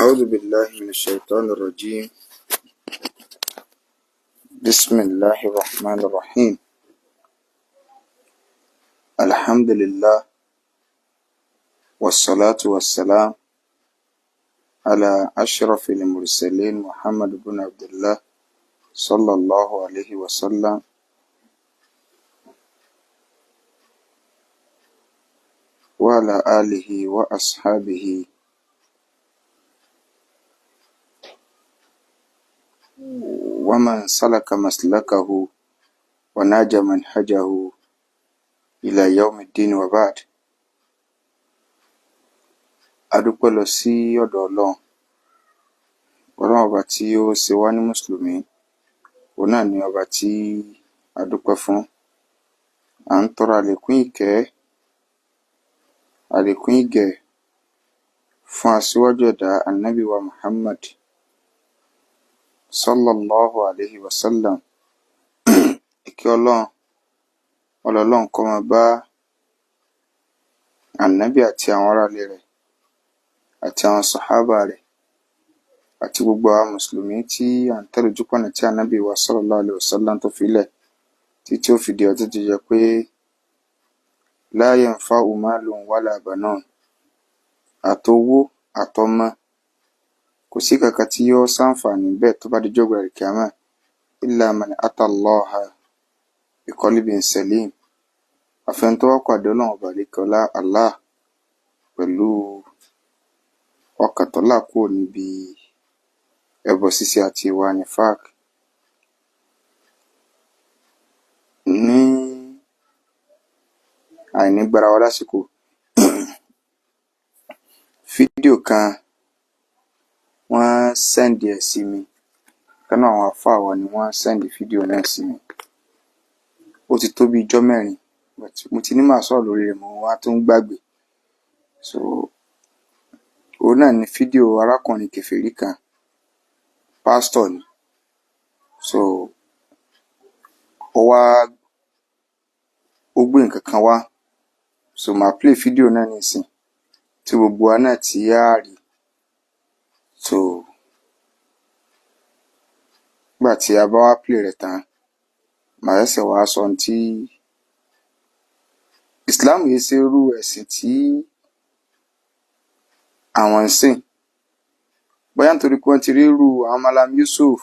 أعوذ بالله من الشيطان الرجيم. بسم الله الرحمن الرحيم. الحمد لله، والصلاة والسلام على أشرف المرسلين محمد بن عبد الله صلى الله عليه وسلم، وعلى آله وأصحابه ومن سلك مسلكه وناج منهجه إلى يوم الدين، وبعد. A dúpẹ́ lọ sí ọ̀dọ̀ Ọlọ́run, Ọlọ́run ọba tí ó ṣe wá ní mùsùlùmí. Òun náà ni ọba tí a dúpẹ́ fún. À ń tọrọ àlékún ìkẹ́, àlékún ìgẹ̀ fún aṣíwájú ẹ̀dá, Ànábì wa Muhammad sallallahu alayhi wa sallam. Ìkẹ́ Ọlọ́run, ọlá Ọlọ́run kó máa bá Ànábì àti àwọn aráalé rẹ̀ àti àwọn sàhábà rẹ̀ àti gbogbo àwọn mùsùlùmí tí à ń tẹ̀lé ojúpọ̀nà tí Ànábì wa sallallahu alayhi wa sallam tó fi lẹ̀ títí ó fi di ọjọ́ tó jẹ́ pé la yanfa'u malun wala banun, àtowó àtọmọ, kò sí kankan tí yóò ṣàǹfààní bẹ́ẹ̀ tó bá di ọjọ́ ìgbéǹde kíámà, illa man ata Allaha bi qalbin salim, àfẹni tó bá pàdé Ọlọ́run ọba àlékè ọlá Allah pẹ̀lú ọkàn tó là kúrò níbi ẹbọ ṣíṣe àti ìwà nifaq. Ní àìní gbára wa lásìkò, fídíò kan wọ́n send ẹ̀ sí mi. Ìkan nínú àwọn àfáà wa ni wọ́n send fídíò náà sí mi. Ó ti tó bí ijọ́ mẹ́rin, but mo ti ní màá sọ̀rọ̀ lórí rẹ̀, mo wá tún gbàgbé. So òun náà ni fídíò arákùnrin kèfèrí kan, pásítọ̀ ni. So ó wá ó gbé nǹkan kan wá. So màá play fídíò náà nísìn tí gbogbo wa náà tí á rí. So nígbà tí a bá wá play rẹ̀ tán, màá ṣẹ̀ṣẹ̀ wá sọ ohun tí Islam yìí ṣe irú ẹ̀sìn tí àwọn ń sìn. Bóyá nítorí pé wọ́n ti rí irú àwọn Malam Yusuf,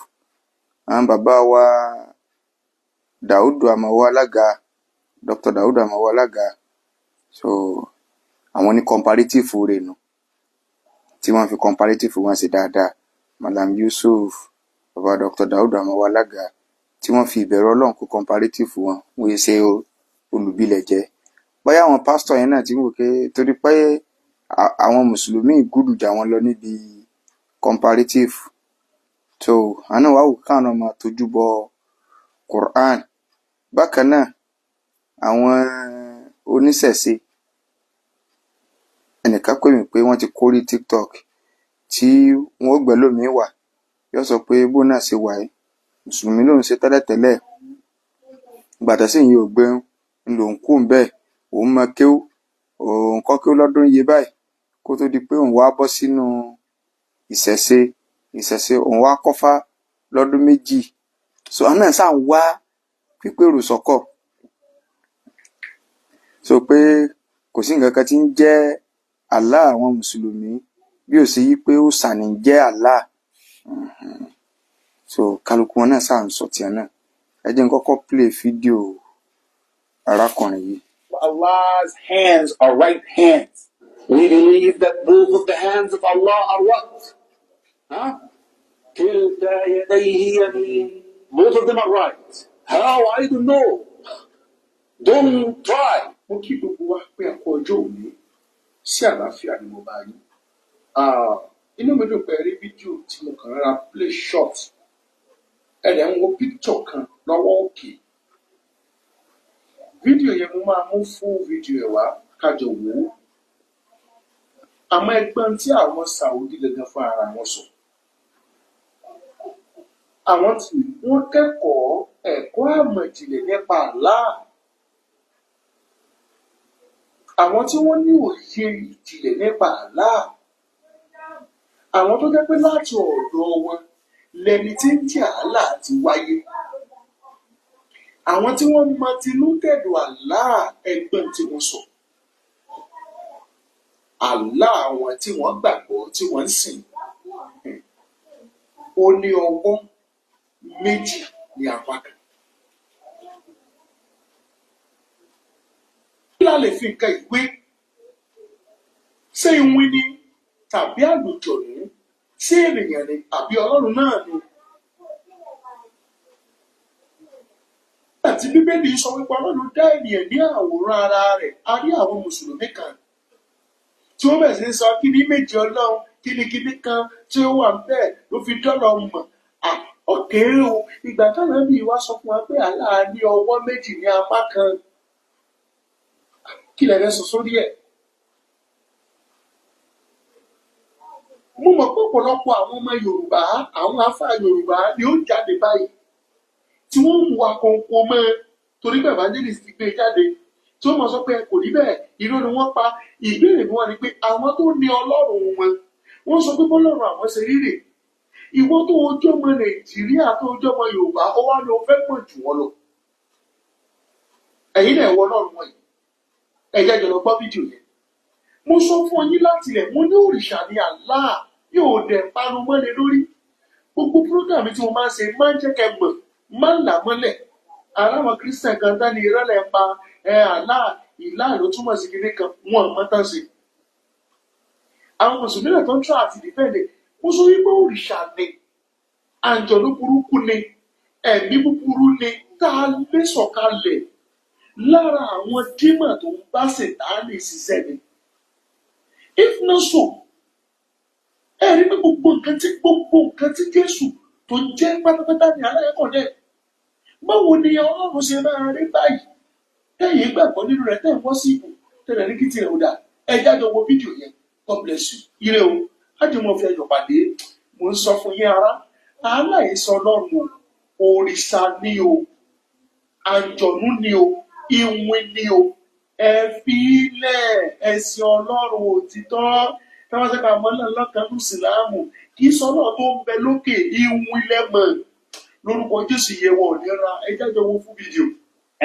àwọn bàbá wa Daudu Amawo Alága, Dr. Daudu Amawo Alága. So àwọn ní comparative rẹ̀ nù tí wọ́n fi comparative wọn ṣe dáadáa. Malam Yusuf, bàbá Dr. Daudu Amawo Alága, tí wọ́n fi ìbẹ̀rù Ọlọ́run kó comparative wọn, wọ́n yé ṣe olùbilẹ̀jẹ́. Bóyá àwọn pásítọ̀ yẹn náà ti ń wò pé torí pé àwọn mùsùlùmí gúdù jà wọ́n lọ níbi comparative, so àwọn náà wá wò káwọn náà máa tójú bọ Quran. Bákan náà, àwọn oníṣẹ̀ṣe, ẹnìkan pè mí pé wọ́n ti kórí TikTok tí wọ́n ó gbẹ́lòmíì wá, yóò sọ pé bóun náà ṣe wà yìí, mùsùlùmí lòun ṣe tẹ́lẹ̀tẹ́lẹ̀, ìgbà tẹ́sìn yìí ò gbéun ń lòun kú ńbẹ̀, òun mọ kéwú, òun kọ́ kéwú lọ́dún iye báyìí kó tó di pé òun wá bọ́ sínú ìṣẹ̀ṣe. Ìṣẹ̀ṣe òun wá kọ́fá lọ́dún 2. So àwọn náà ṣáà ń wá pípèrò sọ́kọ̀, so pé kò sí nǹkan kan tí ń jẹ́ Allah àwọn mùsùlùmí bí ò sí pé òòṣà ní ń jẹ́ Allah. So kálukú wọn náà ṣáà ń sọ tiẹ̀ náà. Ẹ jẹ́ n kọ́kọ́ play fídíò arákùnrin yìí. Allah's hands are right hands. We believe that both of the hands of Allah are what? Huh? كلتا يديه يمين. Both of them are right. How? I don't know. Don't try. Mo kí gbogbo wa pé a kú ọjọ́ òní. Sí àlàáfíà ni mo bá yín? Ah, inú mi dùn pé ẹ rí fídíò tí mo kàn rárá play short. Ẹ dẹ̀ ń wo picture kan lọ́wọ́ òkè. Fídíò yẹn, mo máa mú full fídíò ẹ̀ wá kájọ wò ó. Àmọ́ ẹgbọ́n tí àwọn Saudi gangan fún ara wọn sọ, àwọn tí wọ́n kẹ́kọ̀ọ́ ẹ̀kọ́ àmọ̀jìnlẹ̀ nípa Allah, àwọn tí wọ́n ní òye ìjìnlẹ̀ nípa Allah, Àwọn tó jẹ́ pé láti ọ̀dọ̀ wọn lẹni tí ń jẹ́ Allah ti wáyé. Àwọn tí wọ́n mọ tinú tẹ̀dọ̀ Allah, ẹgbọ́n tí wọ́n sọ. Allah àwọn tí wọ́n gbàgbọ́ tí wọ́n ń sìn, ó ní ọwọ́ méjì ní apá kan. Kí la lè fi nǹkan ìwé? Ṣé iwin ni tàbí àlùjọ̀nú? Ṣé ènìyàn ni àbí Ọlọ́run náà ni? Nígbà tí Bíbélì sọ wípé Ọlọ́run dá ènìyàn ní àwòrán ara rẹ̀, a rí àwọn Mùsùlùmí kan tí wọ́n bẹ̀rẹ̀ sí ní sọ kí ní méjì Ọlọ́run, kí ní kíní kan tí ó wà bẹ́ẹ̀ ló fi dọ́lọ̀ mọ̀. Ọ̀kẹ́ o, ìgbà táwọn ẹbí wa sọ fún wa pé Allah ní ọwọ́ méjì ní apá kan. Kí lẹ fẹ́ sọ sórí ẹ̀? Mo mọ̀ pé ọ̀pọ̀lọpọ̀ àwọn ọmọ Yorùbá, àwọn afá Yorùbá ni ó jáde báyìí tí wọ́n ń wa kọ̀ǹkọ̀ mọ́ torí pé evangelist ti gbé e jáde, tí wọ́n mọ̀ sọ pé kò rí bẹ́ẹ̀, irọ́ ni wọ́n pa. Ìbéèrè mi wá ni pé àwọn tó ní Ọlọ́run wọn, wọ́n sọ pé bọ́lọ́run àwọn ṣe rírè. Ìwọ tó ojú ọmọ Nàìjíríà tó ojú ọmọ Yorùbá, ó wá ní o fẹ́ mọ̀ jù wọ́n lọ. Ẹ̀yin náà wọ Ọlọ́run wọ̀nyí. Ẹ jẹ́ jọ lọ gbọ́ fídíò yẹn. Mo sọ fún yín láti ilẹ̀, mo ní òrìṣà ni Allah yóò dẹ̀ panu mọ́lẹ̀ lórí. Gbogbo program tí mo máa ń ṣe máa ń jẹ́ kẹ́ mọ̀, máa ń là mọ́lẹ̀. Aláwọn Christian kan tán ní irọ́ lẹ̀ pa ẹ Allah ìlà ló túmọ̀ sí kinní kan, wọn mọ́ tán sí. Àwọn Mùsùlùmí náà tó ń try àti defend ẹ̀. Mo sọ wípé òrìṣà ni, àǹjọ̀nú burúkú ni, ẹ̀mí búburú ni tá a lé sọ̀kalẹ̀ lára àwọn dímọ̀ tó ń bá Sètáánì ṣiṣẹ́ ni. If not so, ẹ rí pé gbogbo nǹkan tí Jésù tó jẹ́ pátápátá ní aláyẹ̀kọ̀ dẹ̀. Báwo ni Ọlọ́run ṣe máa rí báyìí? Tẹ̀yìn gbàgbọ́ nínú rẹ̀ tẹ̀ ń wọ́n sí ìbò tẹ̀lé ní kí tirẹ̀ ò dà. Ẹ jájọ wo fídíò yẹn. God bless you. Ire o, ájùmọ̀ fi ẹyọ̀ pàdé. Mo ń sọ fún yín ará, aláìsọ Ọlọ́run o, òrìṣà ni o, àǹjọ̀nú ni o, ìwìn ni o. Ẹ fi ilẹ̀ ẹ̀sìn Ọlọ́run òtítọ́. Táwọn ṣe ká mọ́ náà lọ́kàn ní Ìsìlámù, kì í sọ náà tó ń bẹ lókè ìwìn lẹ́mọ̀. Lórúkọ Jésù yẹ wọ̀ nira, ẹ jájọ wo fún fídíò.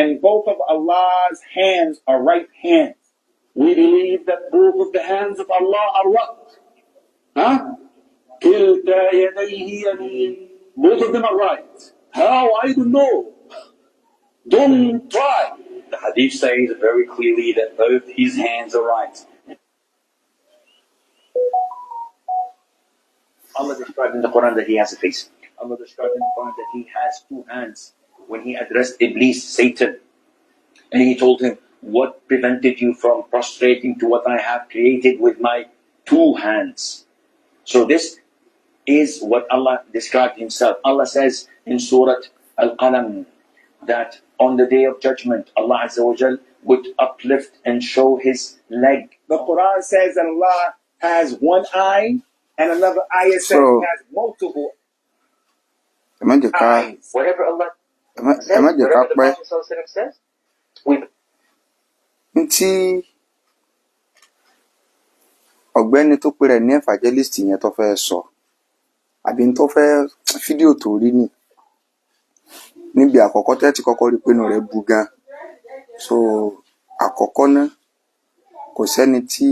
And both of Allah's hands are right hands. We believe that both of the hands of Allah are what? Huh? كلتا يديه يمين. Both of them are right. How? I don't know. Don't try. The hadith says very clearly that both his hands are right. Allah described in the Quran that he has a face. Allah described in the Quran that he has two hands. When he addressed Iblis, Satan, and he told him, what prevented you from prostrating to what I have created with my two hands? So this is what Allah described himself. Allah says in Surah Al-Qalam that on the day of judgment, Allah Azza wa Jal would uplift and show his leg. The Quran says that Allah has one eye, and another ayah says So he has multiple ẹ má jẹ́ ká eyes. Whatever Allah ẹ má says, jẹ́ ká whatever the pẹ́. Prophet ﷺ says, we Ntí ọ̀gbẹ́ni tó pe rẹ̀ ní evangelist yẹn tó fẹ́ sọ àbí tó fẹ́ fídíò tó rí nì níbi àkọ́kọ́ tẹ́ ti kọ́kọ́ rí pé inú rẹ̀ bu gan. So àkọ́kọ́ náà kò sẹ́ni tí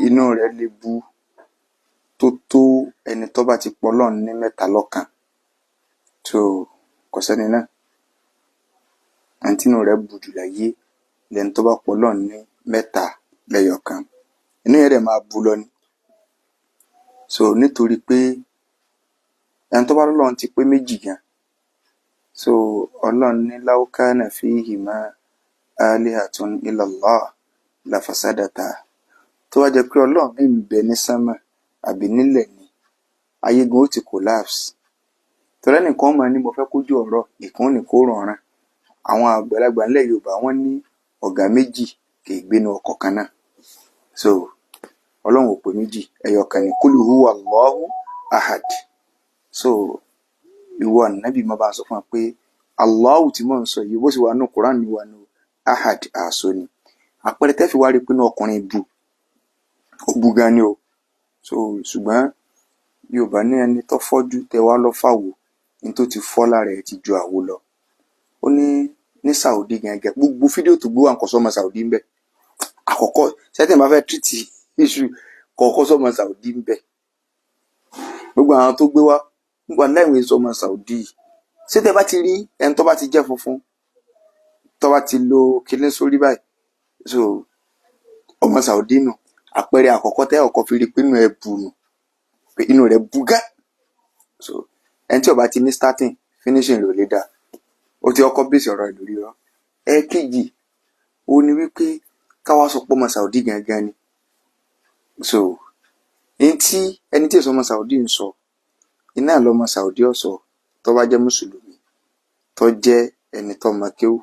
inú rẹ̀ lè bu tó tó ẹni tó bá ti pọ̀ Ọlọ́run ní mẹ́ta lọ́kan. So kò sẹ́ni náà. Ẹni tí inú rẹ̀ bu jù láyé lẹni tó bá pọ̀ Ọlọ́run ní mẹ́ta lẹ́yọ̀kan. Inú yẹn dẹ̀ máa bu lọ ni. So nítorí pé ẹni tó bá lọ́lọ́run ti pé méjì gan. So Ọlọ́run ní law kana fihima alihatun illallah la fasadata. Tó bá jẹ́ pé Ọlọ́run mi ń bẹ ní sánmà àbí nílẹ̀ ni, ayé gan ó ti collapse. Torí ẹnìkan máa ní mo fẹ́ kójú ọ̀rọ̀, ìkan ò ní kó rọ̀ràn. Àwọn àgbàlagbà ńlẹ̀ Yorùbá wọ́n ní ọ̀gá méjì kì í gbénu ọkọ̀ kan náà. So Ọlọ́run ò pé méjì, ẹyọ kan ni. Kul huwa Allahu ahad. So ìwọ ànábì máa bá a sọ fún wa pé Allahu tí mò ń sọ yìí bó sì wà nù Quran ni wà nù ahad àṣọ ni. Àpẹẹrẹ tẹ́ fi wá rí pé inú ọkùnrin bu, ó bu gan ni o. So ṣùgbọ́n Yorùbá ní ẹni tó fọ́jú tẹ wá lọ́ fàwò, ní tó ti fọ́ lára ẹ̀ ti ju àwo lọ. Ó ní ní Saudi gangan, gbogbo fídíò tó gbé wá nǹkan sọ́mọ Saudi ń bẹ. Àkọ́kọ́ sẹ́tẹ̀ bá fẹ́ tírìtì iṣu kọ̀ọ̀kọ́ sọ́mọ Saudi ń bẹ. Gbogbo àwọn tó gbé wá nípa láìwé sọ́mọ Saudi. Sẹ́tẹ̀ bá ti rí ẹni tó bá ti jẹ́ funfun, tó bá ti lo kinní sórí báyìí, so ọmọ Saudi nù. Àpẹẹrẹ àkọ́kọ́ tẹ́ ọkọ̀ fi rí pé inú ẹ bù nù, pé inú rẹ̀ bù gá. So ẹni tí ó bá ti ní starting, finishing rẹ̀ ò lè dáa. Ó ti ọkọ̀ bèsì ọ̀rọ̀ ẹ̀ lórí irọ́. Ẹ̀ẹ̀kejì, ó ní wípé káwá sọ pé ọmọ Saudi gangan ni. So ẹni tí èso ọmọ Saudi ń sọ, iná lọmọ Saudi ó sọ tó bá jẹ́ mùsùlùmí, tó jẹ́ ẹni tó mọ kéwú,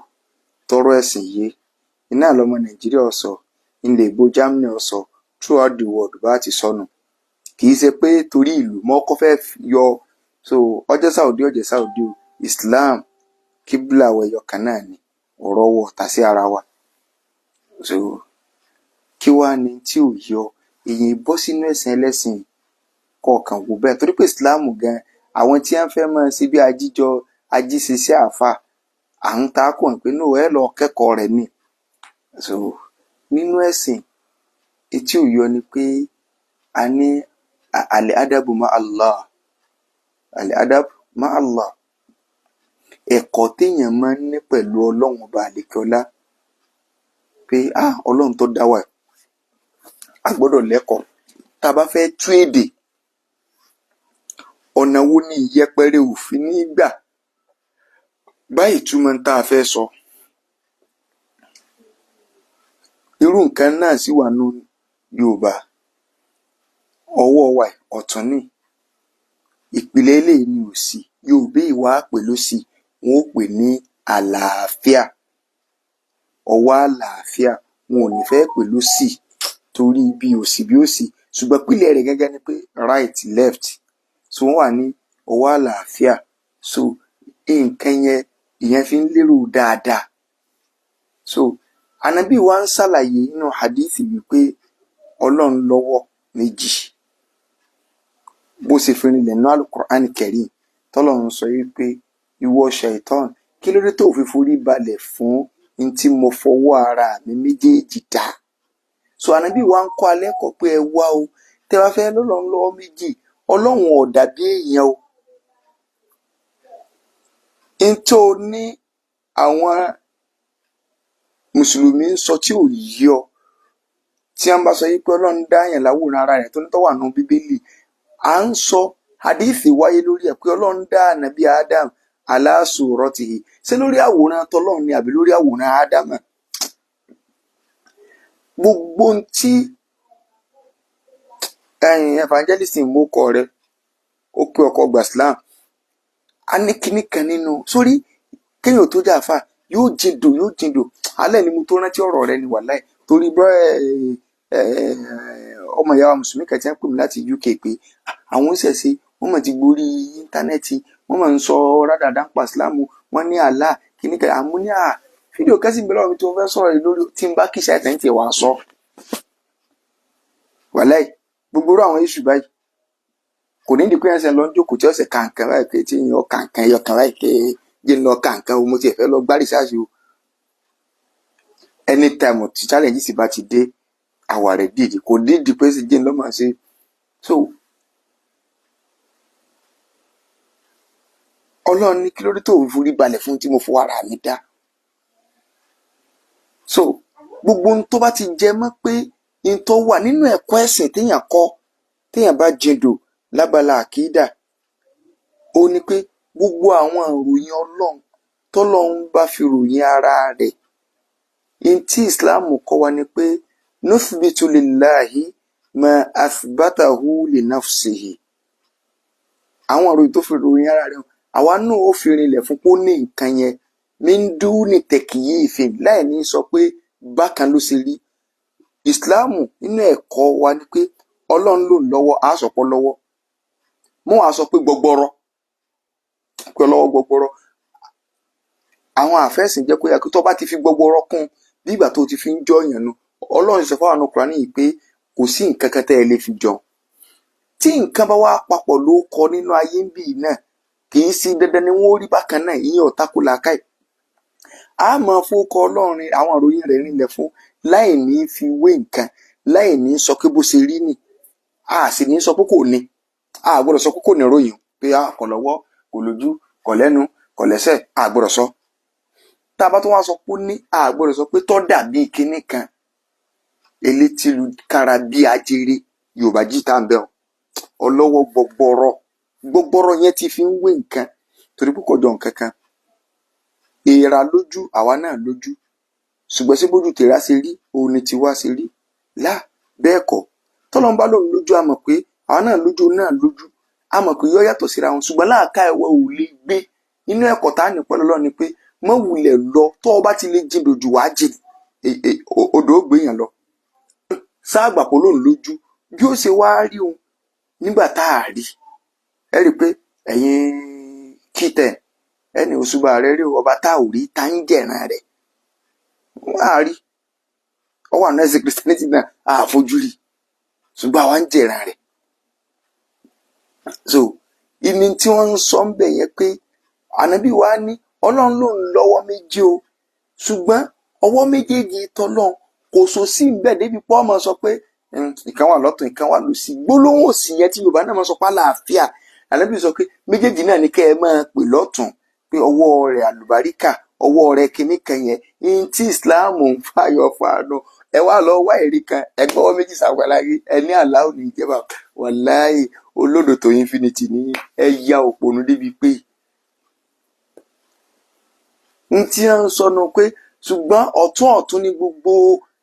tọ́rọ̀ ẹ̀sìn yé, iná lọmọ Nàìjíríà ó sọ, ilẹ̀ ìbò Germany ó sọ, throughout the world bá ti sọnù. Kì í ṣe pé torí ìlú mọ́kọ́ fẹ́ yọ. So ọjọ́ Saudi, ọjọ́ Saudi o, Islam kíbla wọ ẹyọ kan náà ni, ọ̀rọ̀ wọ ọ̀tá sí ara wa. So kí wàá ní tí ò yọ èyí bọ́ sínú ẹ̀sìn ẹlẹ́sìn kọ̀ọ̀kan wò bẹ́ẹ̀, torí pé Islam gan àwọn tí wọ́n fẹ́ máa ṣe bí ajíjọ ajíṣeṣẹ́ àáfà à ń ta kò pé no ẹ lọ kẹ́kọ̀ọ́ rẹ̀ ni. So nínú ẹ̀sìn etí ò yọ ni pé a ní al adabu ma Allah, al adab ma Allah, ẹ̀kọ́ téèyàn máa ń ní pẹ̀lú Ọlọ́run ọba àlekèọlá, pé ah Ọlọ́run tó dá wa, a gbọ́dọ̀ lẹ́kọ̀ọ́. Tá a bá fẹ́ tú èdè, ọ̀nà wo ni ìyẹpẹrẹ òfin ní gbà báyìí túmọ̀ tá a fẹ́ sọ? Irú nǹkan náà sì wà nù Yorùbá. Ọwọ́ wa ọ̀tún ni, ìpìlẹ̀ eléyìí ni òsì. Yorùbá ìwà pè lósì, wọn ó pè ní àlàáfíà, ọwọ́ àlàáfíà. Wọn ò ní fẹ́ pè lósì torí bí òsì bí òsì, ṣùgbọ́n ìpìlẹ̀ rẹ̀ gẹ́gẹ́ ni pé right left. So wọ́n wà ní ọwọ́ àlàáfíà. So nǹkan yẹn ìyẹn fi ń lérò dáadáa. So Ànábì wa ń ṣàlàyé nínú hadithi wípé Ọlọ́run lọ́wọ́ méjì, bó ṣe fi rinlẹ̀ nínú Al-Qur'an Karim, tọ́lọ́run sọ wípé ìwọ ṣaitan, kí ló dé tó fi forí balẹ̀ fún n tí mo fọwọ́ ara mi méjèèjì dá? So Ànábì wa ń kọ́ alẹ́ kọ́ pé ẹ wá o, tẹ́ bá fẹ́ lọ́lọ́run lọ́wọ́ méjì, Ọlọ́run ò dàbí èèyàn o. N tó ní àwọn mùsùlùmí ń sọ tí ò yí ọ, tí wọ́n bá sọ yí pé Ọlọ́run dá èèyàn láwòrán ara rẹ̀ tó ní tó wà nù Bíbélì, à ń sọ hadithi wáyé lórí ẹ̀ pé Ọlọ́run dá ànábì Adam ala suratihi. Ṣé lórí àwòrán tọlọ́run ni àbí lórí àwòrán Ádámà? Gbogbo ohun tí ẹ̀yin evangelist mú kọ rẹ, ó pé ọkọ gbà Islam, a ní kinní kan nínú sórí kéèyàn tó jà fà yóò jìndò yóò jìndò. Alẹ́ ni mo tó rántí ọ̀rọ̀ rẹ ni wàláì, torí bọ́ ọmọ ìyá wa mùsùlùmí kan tí wọ́n pè mí láti UK pé àwọn ń ṣẹ̀ṣe, wọ́n mọ̀ ti gborí íńtánẹ́ẹ̀tì, wọ́n mọ̀ ń sọ rádàdà ń pa ìsìláàmù, wọ́n ní àlá kinní kan. Àmú ní à fídíò kẹ́sì ń bẹ lọ́wọ́ mi tí mo fẹ́ sọ̀rọ̀ yìí lórí tí n bá kìsà ẹ̀ tẹ́ǹtì wàá sọ wàláì. Gbogbo irú àwọn iṣu báyìí kò ní ìdí pé ẹsẹ̀ lọ ń jókòó tí ọ̀sẹ̀ kàǹkàn báyìí pé tí ìyẹn kàǹkàn ẹyọ kan báyìí pé jẹ́ ń lọ kàǹkàn o, mo tiẹ̀ fẹ́ lọ gbá rìsáàsì o. Anytime tí challenge sì bá ti dé, àwa rẹ̀ dìde, kò dídì pé sì jẹ́ ń lọ́ máa ṣe. So Ọlọ́run ní kí ló dé tó fi forí balẹ̀ fún tí mo fọwọ́ ara mi dá? So gbogbo ohun tó bá ti jẹ mọ́ pé ohun tó wà nínú ẹ̀kọ́ ẹ̀sìn téèyàn kọ́, téèyàn bá jindò lábala àkídà, ó ní pé gbogbo àwọn ìròyìn Ọlọ́run tọ́lọ́run bá fi ròyìn ara rẹ̀, ohun tí Islam kọ́ wa ni pé nuthbitu lillahi ma athbatahu li nafsihi. Àwọn ìròyìn tó fi ròyìn ara rẹ̀, àwa náà ó fi rinlẹ̀ fún pé ó ní nǹkan yẹn min duni takyifin, láì ní sọ pé bákan ló ṣe rí. Ìsìláàmù nínú ẹ̀kọ́ wa ni pé Ọlọ́run ló lọ́wọ́, á sọ pé lọ́wọ́, mọ́ wàá sọ pé gbọgbọrọ, pé ọlọ́wọ́ gbọgbọrọ. Àwọn àfẹ́sìn jẹ́ kó yà kí tó bá ti fi gbọgbọrọ kún bí ìgbà tó ti fi ń jọ yàn nu. Ọlọ́run sọ fáwọn Kùránì yìí pé kò sí nǹkan kan tẹ́ ẹ lè fi jọ. Tí nǹkan bá wá papọ̀ ló kọ nínú ayé ń bì náà, kì í sí dandan ni wọ́n rí bákan náà. Ìyẹn ò tako làákàyè. A máa fowókọ Ọlọ́run, àwọn ìròyìn rẹ̀ rinlẹ̀ fún láì ní fi wé nǹkan, láì ní sọ pé bó ṣe rí ni. A sì ní sọ pé kò ní. A gbọ́dọ̀ sọ pé kò ní ròyìn pé a kò lọ́wọ́, kò lójú, kò lẹ́nu, kò lẹ́sẹ̀. A gbọ́dọ̀ sọ. Tá a bá tún wá sọ pé ó ní, a gbọ́dọ̀ sọ pé tọ́ dàbí kinní kan. Elétí lu kára bí ajere, Yorùbá jí tá à ń bẹ̀ ọ́. Ọlọ́wọ́ gbọgbọrọ, gbọgbọrọ yẹn ti fi ń wé nǹkan torí pé kò jọ nǹkan kan. Èèrà lójú, àwa náà lójú, ṣùgbọ́n sí bójú tèèrà ṣe rí òun ni tiwa ṣe rí lá bẹ́ẹ̀ kọ́. Tọ́lọ́n bá lòun lójú, a mọ̀ pé àwa náà lójú, òun náà lójú, a mọ̀ pé yọ́ yàtọ̀ síra wọn, ṣùgbọ́n láàká ẹ̀wọ̀ ò lè gbé. Inú ẹ̀kọ́ tá a ní pẹ́lú Ọlọ́run ni pé mọ́ wulẹ̀ lọ, tọ́ ọ bá ti lè jìn dòjò wá jìn, odò ó gbé yàn lọ. Sáàgbà kó lòun lójú bí ó ṣe wá rí òun nígbà tá a rí ẹ rí i pé ẹ̀yin kìtẹ̀ ẹni òṣùbà rẹ rí ọba tá ò rí tá ń jẹ̀ràn rẹ̀ wọ́n á rí ọ wà nẹ́ẹ̀sì Christianity náà á fojú rí, ṣùgbọ́n àwa ń jẹ̀ràn rẹ̀. So ìní tí wọ́n ń sọ ń bẹ̀ yẹn pé ànábì wa ní Ọlọ́run ló ń lọ́wọ́ méjì o, ṣùgbọ́n ọwọ́ méjèèjì tọ́lọ́run kò so sí bẹ́ẹ̀ débi pọ́ ọmọ sọ pé ìkan wà lọ́tún, ìkan wà lósì. Gbólóhùn òsì yẹn tí Yorùbá náà máa sọ pé àlàáfíà, ànábì sọ pé méjèèjì náà ní kẹ́ ẹ máa pè lọ́tún, pé ọwọ́ rẹ̀ àlùbáríkà, ọwọ́ rẹ̀ kinní kan yẹn ní tí Islam ń fàyọ fàánù. Ẹ wá lọ wá ẹ̀rí kan, ẹ gbọ́wọ́ méjì sàgbàláyé, ẹ ní aláwọ̀ ní ìjẹba. Wàláhì olódò tó infinity ní ẹ ya òpònú débi pé n tí wọ́n ń sọnù pé ṣùgbọ́n ọ̀tún ọ̀tún ní gbogbo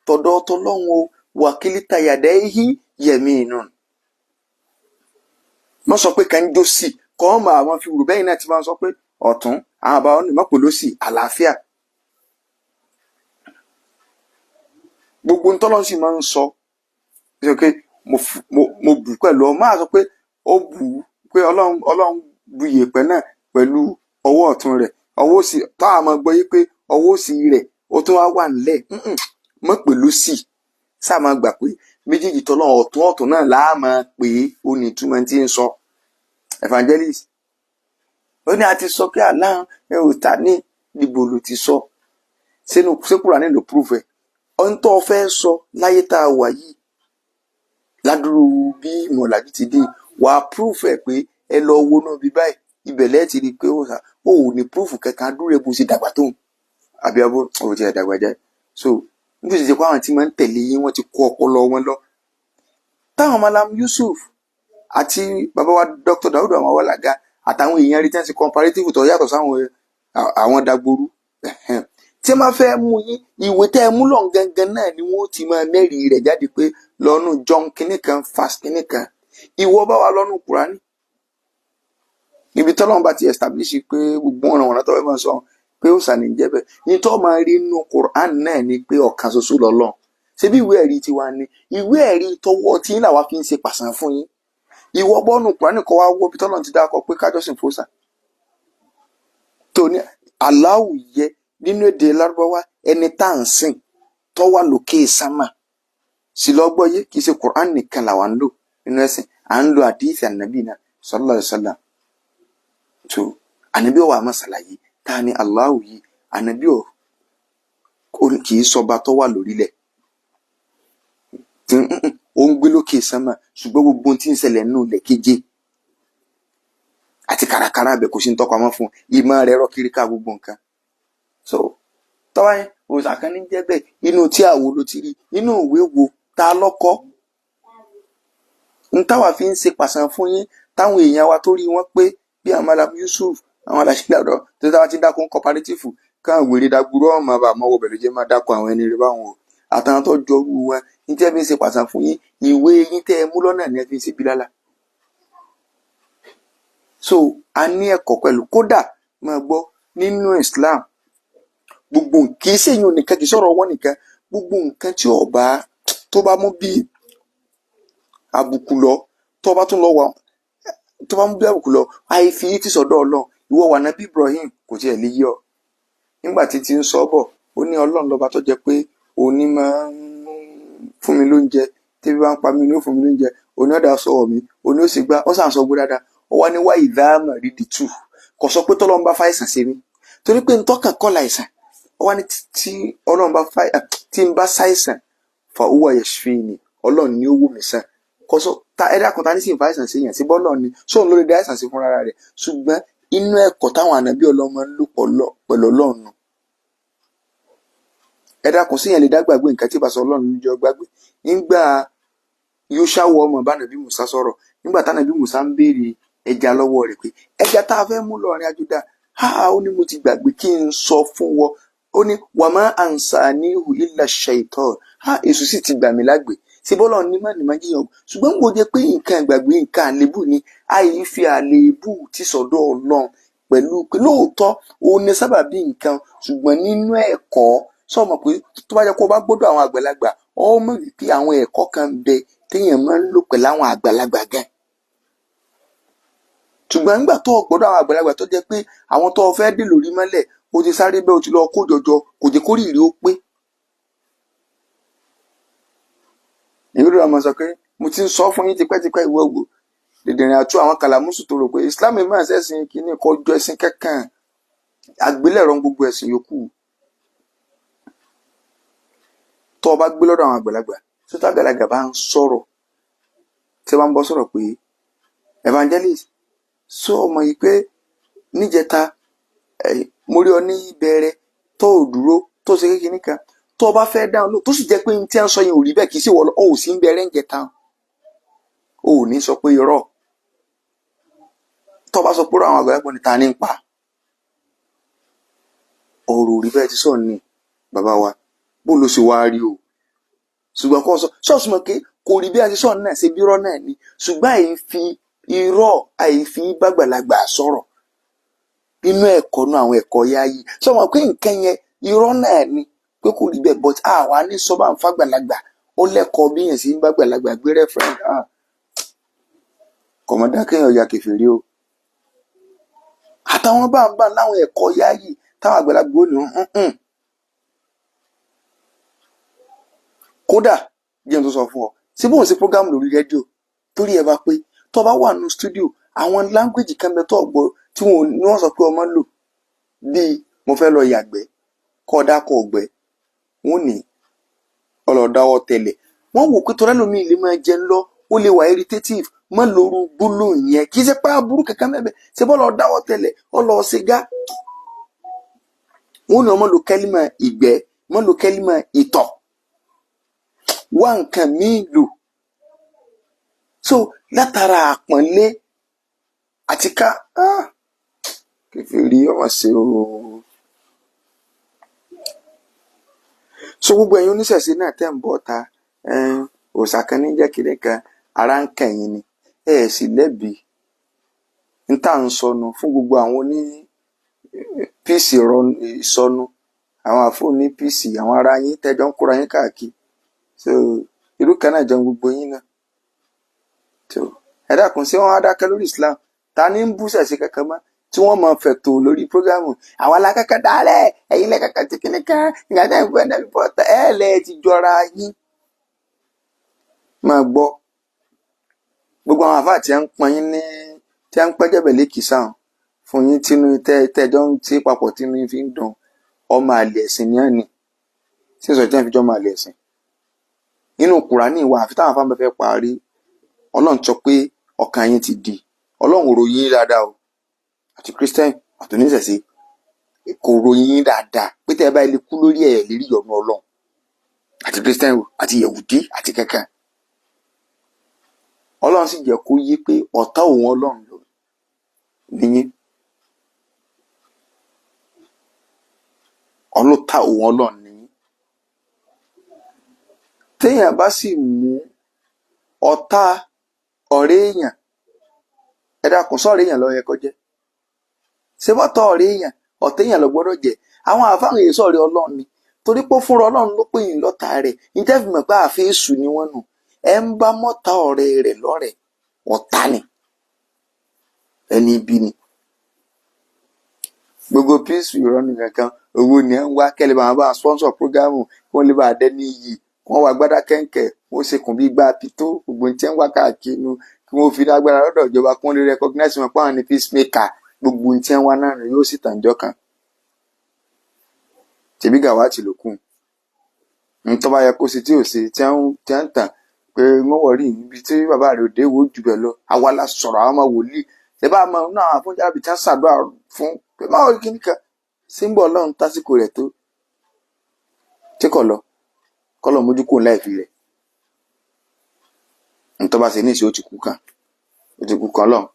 tọ̀dọ̀ tọlọ́hun o, wàkílítà yàdá hí yẹ̀mí inú. Wọ́n sọ pé kàn ń jó sí kọ́ ọ́n máa wọn fi rò bẹ́yìn náà ti máa sọ pé ọ̀tún àwọn àbá wọn ní mọ́pò ló sì àlàáfíà. Gbogbo ń tọ́lọ́ sì máa ń sọ pé mo bù pẹ̀lú ọ, máa sọ pé ó bù pé Ọlọ́run bu ìyèpẹ̀ náà pẹ̀lú ọwọ́ ọ̀tún rẹ̀, ọwọ́ òsì tá a máa gbọ́ yé pé ọwọ́ òsì rẹ̀ ó tún wá wà nílẹ̀. Mọ́ pẹ̀lú sí sáà máa gbà pé méjèèjì tọ́lọ́ ọ̀tún ọ̀tún náà láà máa pè é. Ó ní ìtumọ̀ tí ń sọ evangelist. Ó ní a ti sọ pé àlá ẹ ò ta ní níbo ló ti sọ sínú sékùrà nílò proof ẹ. Ohun tó fẹ́ sọ láyé tá a wà yìí ládùúrú bí ìmọ̀lájú ti dé, wà á proof ẹ pé ẹ lọ wo náà bí báyìí ibẹ̀ lẹ́ẹ̀ ti rí i pé ó ò ní proof kankan dúró ẹ bó ṣe dàgbà tóun àbí abó ò ti ẹ̀ dàgbà jẹ́. So níbi tí àwọn tí máa ń tẹ̀lé yín wọ́n ti kó ọpọlọ wọn lọ. Táwọn Malam Yusuf àti bàbá wa Dr. Dawudu Amawalaga àtàwọn èèyàn rí tẹ́ǹsì comparative tó yàtọ̀ sáwọn àwọn dagboru tí wọ́n fẹ́ mú yín, ìwé tẹ́ ẹ mú lọ́n gangan náà ni wọ́n ti máa mẹ́rìí rẹ̀ jáde pé lọ́nù John kinní kan fast kinní kan. Ìwọ bá wa lọ́nù Kùránì níbi tọ́lọ́run bá ti establish pé gbogbo ọ̀ràn ọ̀ràn tó fẹ́ máa sọ pé ó sàní jẹ́ bẹ́ẹ̀ ní tó máa rí inú Kùránì náà ni pé ọ̀kan ṣoṣo lọ́lọ́run. Ṣebí ìwé ẹ̀rí tiwa ni ìwé ẹ̀rí tọwọ́ tí ń làwa fi ń ṣe pàṣán fún yín. Ìwọ bọ́nù Kùránì kọ́ wá wọ́ bí tọ́lọ́run ti dákọ pé kájọ́sìn fòsà tó ní Allahu yẹ nínú èdè Lárúbáwá ẹni tá à ń sìn tó wà lókè sámà sì lọ́gbọ́ yé. Kì í ṣe Kùránì nìkan làwa ń lò nínú ẹ̀sìn, à ń lo àdíìsì ànábì náà sallallahu alaihi wasallam. Tó ànábì ọ̀wà àmọ́ ṣàlàyé tá a ní Allahu yìí, ànábì ọ̀ kì í sọba tó wà lórílẹ̀ tí ó ń gbé lókè sánmà, ṣùgbọ́n gbogbo ohun tí ń ṣẹlẹ̀ nínú ilẹ̀ keje àti kàràkàrà abẹ kò sí ń tọpamọ́ fún ìmọ̀ rẹ̀ rọ kiri ká gbogbo nǹkan. So tọ́wá yẹn òòsà kan ní jẹ́ bẹ́ẹ̀ inú tí àwo ló ti rí inú ìwé wo ta lọ́kọ́ ń táwa fi ń ṣe pàṣán fún yín táwọn èèyàn wa tó rí wọn pé bí àwọn Malam Yusuf àwọn aláṣẹ tó táwa ti dákun cooperative káwọn wèrè dagburú ọmọ bàbá mọ́wọ́ bẹ̀rẹ̀ jẹ́ máa dákun àwọn ẹni rẹ báwọn o àtàwọn tó jọrú wọn ní tí ẹ fi ń ṣe pàṣán fún yín ìwé yín tẹ́ ẹ mú lọ́nà ni ẹ fi ń ṣe bílálà. So a ní ẹ̀kọ́ pẹ̀lú kódà máa gbọ́ nínú Islam gbogbo kì í ṣèyún nìkan, kì í sọ̀rọ̀ wọn nìkan, gbogbo nǹkan tí ọba tó bá mú bí àbùkù lọ tó bá tún lọ wà tó bá mú bí àbùkù lọ àìfi ti sọ̀dọ̀ Ọlọ́run. Ìwọ wà nábì Ibrahim kò tiẹ̀ lè yí ọ nígbà tí ti ń sọ bọ̀ ó ní Ọlọ́run lọ́ba tó jẹ́ pé òní máa ń fún mi lóúnjẹ, tẹ́bí bá ń pa mí ní ó fún mi lóúnjẹ, òní ọ̀dà sọ̀rọ̀ mi, Òní ó sì gbá ó sàn sọ gbó dáadáa. Ó wá ní wá ìdáàmà rí di tù, kò sọ pé tọ́lọ́run bá fàìsàn ṣe mí, torí pé ntọ́kàn kọ́ láìsàn. Ó wá ní tí Ọlọ́run bá fà, tí n bá ṣàìsàn, fa huwa yashfini, Ọlọ́run ní ó wò mí sàn. Kò sọ ta ẹ̀dá kan ta ní sì ń fàìsàn sí yẹn sí bọ́lọ̀ ni sóun ló lè dá àìsàn sí fúnra rẹ̀. Ṣùgbọ́n inú ẹ̀kọ́ táwọn ànábì Ọlọ́run máa ń lò pẹ̀lú Ọlọ́run nù. Ẹ̀dá kan sí yẹn lè dá gbàgbé nǹkan tí ìbáṣọ Ọlọ́run ló jọ gbàgbé. Nígbà Yóṣáwọ ọmọ bá nàbí Musa sọ̀rọ̀, nígbà tánàbí Musa ń béèrè ẹja lọ́wọ́ rẹ̀ pé ẹja tá a fẹ́ mú lọ rìn àjò dá, ha, ó ní mo ti gbàgbé kí n sọ fún wọ. Ó ní wàmá ansanihu illa shaitan, ha, èṣù sì ti gbà mí lágbè. Ṣé bọ́lá ní má ní má jiyàn? Ṣùgbọ́n mo jẹ́ pé nǹkan ìgbàgbé, nǹkan àléébù ni, àì fi àléébù ti sọ̀dọ̀ Ọlọ́run pẹ̀lú pé lóòótọ́ òun ni sábàbí nǹkan. Ṣùgbọ́n nínú ẹ̀kọ́ sọmọ pé tó bá jẹ́ kó o bá gbọ́dọ̀ àwọn àgbàlagbà, ọ mọ̀ wípé àwọn ẹ̀kọ́ kan bẹ téèyàn máa ń lò pẹ̀lú àwọn àgbàlagbà gan. Ṣùgbọ́n nígbà tó o gbọ́dọ̀ àwọn àgbàlagbà, tó jẹ́ pé àwọn tó o fẹ́ dè lórí mọ́lẹ̀, o ti sáré bẹ́ẹ̀, o ti lọ kó jọjọ, kò jẹ́ kórìírí ó pé. Ìwúrò ọmọ sọ pé mo ti ń sọ fún yín tipẹ́tipẹ́, ìwọ wò dèdèrìn àtú àwọn kàlàmùsù tó rò pé Islam máa ń ṣẹ̀sìn kínní kọjọ ẹ̀sìn kankan, àgbélẹ̀rọ gbogbo ẹ̀sìn yòókù. Tó o bá gbé lọ́dọ̀ àwọn àgbàlagbà, tó tá àgbàlagbà bá ń sọ̀rọ̀, tí wọ́n bá ń bọ́ sọ̀rọ̀ pé evangelist sọ ọmọ yìí pé níjẹta mo rí ọ ní ìbẹ̀rẹ̀ tó ò dúró tó ṣe kékeré kan, tó o bá fẹ́ dáhùn lò, tó sì jẹ́ pé ní tí wọ́n sọ yẹn ò rí bẹ́ẹ̀, kì í sì wọ́n lọ, ó ò sí ń bẹ̀rẹ̀ ń jẹta, o ò ní sọ pé irọ́. Tó o bá sọ pé àwọn àgbàlagbà ní ta ní ń pa ọ̀rọ̀ ò rí bẹ́ẹ̀ ti sọ̀ ní bàbá wa, bó ló ṣe wá rí o. Ṣùgbọ́n kó sọ ṣọ́ọ̀ṣì mọ̀ pé kò rí bí a ti sọ̀ náà ṣe bí irọ́ náà ni. Ṣùgbọ́n àì fi irọ́, àì fi bàgbàlagbà sọ̀rọ̀ nínú ẹ̀kọ́ náà, àwọn ẹ̀kọ́ yá yìí sọ wọn pé nǹkan yẹn irọ́ náà ni pé kò rí bẹ́ẹ̀, but àwa ní sọ bá ń fàgbàlagbà, ó lẹ́kọ̀ọ́ bí yẹn sì ń bàgbàlagbà gbé rẹ́fẹ̀rẹ́ǹd. Kọ̀mọ́dá kéèyàn ya kèfèrí o. Àtàwọn bá ń bá láwọn ẹ̀kọ́ yá yìí táwọn àgbàlagbà ò ní hùn. Kódà jẹ́ n tó sọ fún ọ, ṣé bóun ṣe program lórí rédíò torí ẹ bá pé tó bá wà nínú studio, àwọn language kan bẹ tó gbọ́ tí wọn ní wọ́n sọ pé ọmọ lò bíi mo fẹ́ lọ yàgbẹ́, kọ́ ọ dákọ̀ ọ̀gbẹ́, wọn ní ọlọ́dáwọ́ tẹ̀lẹ̀. Wọ́n wò pé torí ẹlòmíì lè máa jẹun lọ, ó lè wà irritative, mọ́ lóru gbólóhùn yẹn. Kì í ṣe pé aburú kankan mẹ́bẹ̀ ṣe bọ́ lọ dáwọ́ tẹ̀lẹ̀, ọ lọ ṣe gá. Wọn ní ọmọ lò kẹ́límà ìgbẹ́, mọ́ lò kẹ́límà ìtọ̀, wá nǹkan míì lò. So látara àpọ́nlé àti ká kèfèrí ọmọ ṣe o. So gbogbo ẹ̀yin oníṣẹ̀ṣe náà tẹ̀ ń bọ̀ ta òòṣà kan ní jẹ́ kiri kan, ara ń kẹ̀yìn ni, ẹ sì lẹ́bi ń tà ń sọnù fún gbogbo àwọn oní píìsì ìsọnù, àwọn àfọ ní píìsì, àwọn ará yín tẹ́jọ́ ń kóra yín káàkiri. So irú kan náà jẹun gbogbo yín náà. So ẹ dákun, ṣé wọn á dákẹ́ lórí Islam? Ta ni ń bú ṣẹ̀ṣẹ̀ kankan mọ́ tí wọ́n máa fẹ̀tò lórí prógámù àwọn alákẹ́kẹ́ dálẹ̀, ẹ̀yin lẹ́kẹ̀kẹ́ tí kìíní kan ìgbà tẹ́ ń gbẹ́ ẹ̀dá bíbọ́ ẹ̀ lẹ́ ti jọra yín. Máa gbọ́ gbogbo àwọn àfáà tí ń pọn yín ní tí ń pẹ́ jẹ̀bẹ̀ lẹ́kìsà fún yín tínú tẹ́jọ́ ń tí papọ̀ tínú yín fi ń dùn, ọmọ àlè ẹ̀sìn ní àní tí ń sọ tí wọ́n fi jọ́ ọmọ àlè ẹ̀sìn. Nínú Kùránì wa, àfi táwọn afáàn bá fẹ́ parí, Ọlọ́run sọ pé ọkàn yín ti di. Ọlọ́run ò ròyìn yín dáadáa o, àti Christian àti oníṣẹ̀ṣe kò ròyìn yín dáadáa pé tẹ́ ẹ bá ilé kú lórí ẹ̀ lérí ìyọ́nú Ọlọ́run, àti Christian àti Yẹ̀wùdí àti kankan. Ọlọ́run sì jẹ́ kó yé pé ọ̀tá òun Ọlọ́run ló níyín, ọlọ́tà òun Ọlọ́run níyín. Téèyàn bá sì mú ọ̀tá ọ̀rẹ́ èèyàn, ẹ dákun, sọ̀rọ̀ èèyàn ló yẹ kó jẹ́? Ṣé bọ́tọ̀ ọ̀rẹ́ èèyàn, ọ̀tá èèyàn ló gbọ́dọ̀ jẹ́? Àwọn àfáàwọn èèyàn sọ̀rọ̀ Ọlọ́run ni, torí pé fúnra Ọlọ́run ló pè yín lọ́tà rẹ̀. Níjẹ́ fi mọ̀ pé àfi èṣù ni wọ́n nù. Ẹ ń bá mọ́ta ọ̀rẹ́ rẹ̀ lọ́rẹ̀, ọ̀tá ni, ẹni ibi ni. Gbogbo píìsì ìrọ́nù kankan owó ni ẹ ń wá kẹ́lẹ́ bá wọn bá sponsor programu, kí wọ́n lè bá dẹ́ ní iyì, kí wọ́n wá gbádá kẹ́ńkẹ́, wọ́n ṣe kùn bí gbá pitó, gbogbo ní tí ń wá káàkiri nu, kí Kí wọ́n fi lágbára lọ́dọ̀ ìjọba, kí wọ́n lè recognize wọn pé àwọn ní peacemaker. Gbogbo ohun tí wọ́n wá náà yóò sì tàn jọ́ kan. Tèbí Gàwátì ló kù ń tọ́ bá yẹ kó ṣe tí ò ṣe, tí wọ́n ń tàn pé wọ́n wọ̀rí níbi tí bàbá rẹ̀ òde wò jù bẹ́ẹ̀ lọ. Àwa la sọ̀rọ̀ àwọn ọmọ wòlíì ṣe bá mọ náà àwọn afúnjábì tí wọ́n ṣàdúrà fún pé máa rí kíní kan ṣé ń bọ̀. Ọlọ́run tásìkò rẹ̀ tó tí kò lọ kọ́lọ̀ mójú kò láì fi rẹ̀ ń tọ́ bá ṣe ní ìṣe, ó ti kú kan, ó ti kú kan lọ́hùn.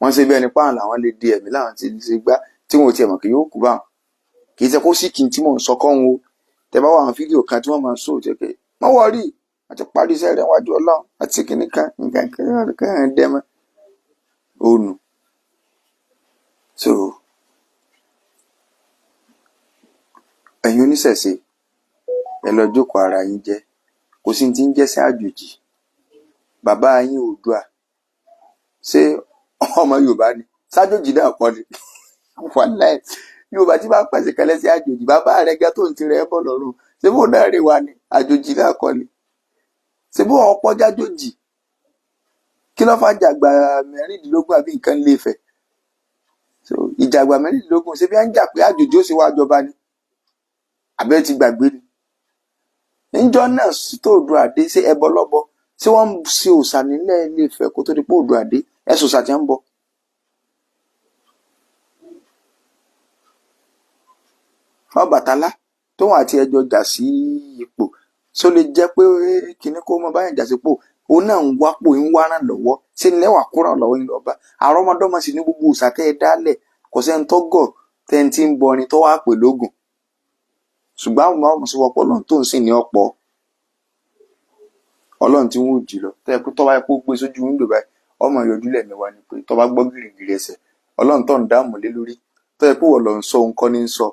Wọ́n ṣe bí ẹni páàlà làwọn lè di ẹ̀mí láwọn ti ṣe gbá tí wọn ò tiẹ̀ mọ̀ kí yóò kú báwọn. Kì í ṣe kó sì kí n tí mò ń sọ kọ́ wọn o. Tẹ bá wà àwọn fídíò kan tí wọ́n máa ń sọ jẹ́ pé má wọrí, àti parí iṣẹ́ rẹ̀ wájú Ọlọ́run àti kíní kan nǹkan kan kan dẹ́mọ́ ònù. So ẹ̀yin oníṣẹ̀ṣe, ẹ lọ jókòó ara yín jẹ́. Kò sí ti ń jẹ́sẹ̀ àjòjì. Bàbá yín Oòduà, ṣé ọmọ Yorùbá ni? Sájòjì náà kọ́ ni? Wàláì, Yorùbá tí bá pèsè kan lẹ́sẹ̀ àjòjì, bàbá rẹ̀ gẹ́ tó ń tirẹ̀ bọ̀ lọ́rùn, ṣé bó náà rí wa ni? Àjòjì náà kọ́ ni? Ṣé bó ọ̀pọ̀ jájòjì? Kí ló fà jàgbà 16 àbí nǹkan lè fẹ̀? So ìjàgbà 16, ṣé bí wọ́n ń jà pé àjòjì ó ṣe wá jọba ni? Àbẹ́ ti gbàgbé ni níjọ́ náà tó Oòduà dé, ṣé ẹbọ lọ́bọ? Ṣé wọ́n ń ṣe òòṣà nílẹ̀ Ilé Ifẹ̀ kó tó di pé Oòduà dé? Ẹ sòòṣà tí ń bọ. Ọbàtálá tóun àti ẹjọ jà sí ipò, ṣó lè jẹ́ pé kinní kó mọ báyìí jà sípò? Òun náà ń wápò, ń wá ràn lọ́wọ́. Ṣé ní lẹ́wà kó ràn lọ́wọ́ yín lọ́ba àrọ́mọdọ́mọ sì ní gbogbo òòṣà tẹ́ ẹ dálẹ̀. Kò sẹ́ni tó gọ̀ tẹ́ ẹ ti ń bọrin tó wá pè lógún, ṣùgbọ́n àwọn ọmọ sọ wọ́pọ̀ Ọlọ́run tó ń sìn ní ọ̀pọ̀ Ọlọ́run tí wọ́n ò jì lọ tẹ́ ẹ pé tọ́ba ẹ kó gbé sójú wíńdò báyìí, ọmọ yọjú lẹ́ẹ̀mẹ́wàá ni pé tọ́ba gbọ́ gìrìgìrì ẹsẹ̀ Ọlọ́run tó ń dáàmú lé lórí, tọ́ ẹ pé wọ́n lọ ń sọ òun kọ́ ní ń sọ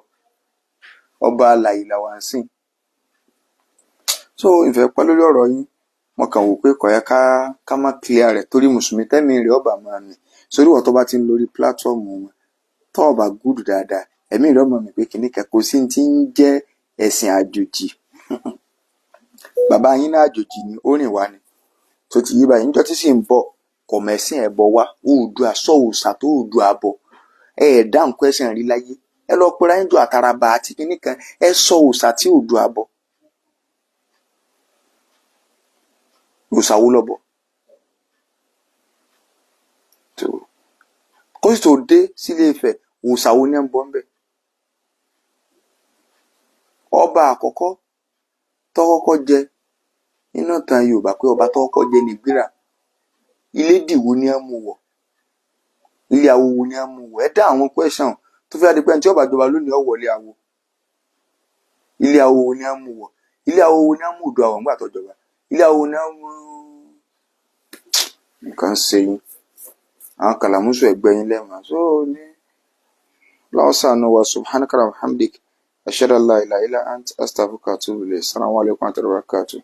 ọba alàyè làwa ń sìn. So ìfẹ́ pẹ́ lórí ọ̀rọ̀ yín, mo kàn wò pé kò yẹ ká má clear rẹ̀ torí mùsùlùmí tẹ́mi rẹ̀ ọba máa mì sórí ìwọ tó bá ti ń lórí platform wọn, tó ọba gúdù dáadáa, ẹ̀mí rẹ̀ ọmọ mi pé kìíní kan kò sí ti ń jẹ́ ẹ̀sìn àjòjì. Bàbá yín náà àjòjì ni, ó rìn wá ni tó ti yí báyìí. Níjọ́ tí sì ń bọ̀ kò mẹ́sìn ẹ̀ bọ̀ wá. Oòduà sọ òòṣà tó Oòduà bọ̀, ẹ ẹ̀ dá nǹkan ẹ̀sìn rí láyé. Ẹ lọ pera yín jọ àtàràbà àti kìíní kan, ẹ sọ òòṣà tí Oòduà bọ̀. Òòṣà wo lọ bọ̀? Kó sì tó dé sílé Ifẹ̀, òòṣà wo ni ẹ ń bọ ńbẹ̀? Ọba àkọ́kọ́ tó kọ́kọ́ jẹ nínú ìtàn Yorùbá, pé ọba tó kọ́kọ́ jẹ ní Gbéra, ilé dìwó ni ẹ mú wọ̀, ilé awo wo ni ẹ mú wọ̀? Ẹ dá àwọn question tó fi adìpẹ́ tí ọba jọba lónìí ọ̀wọ́lé awo. Ilé awo wo ni ẹ mú wọ̀? Ilé awo wo ni ẹ mú Oòduà wọ̀ nígbà tó jọba? Ilé awo ni ẹ mú? Nǹkan ṣe yín, àwọn kàlàmúsù ẹgbẹ́ yín lẹ́wọ̀n so ní lọ́wọ́ sànù wa. Subhanaka wa hamdik, ashhadu an la ilaha illa ant, astaghfiruka wa atubu ilayk. Assalamu alaikum wa rahmatullahi wa barakatuh.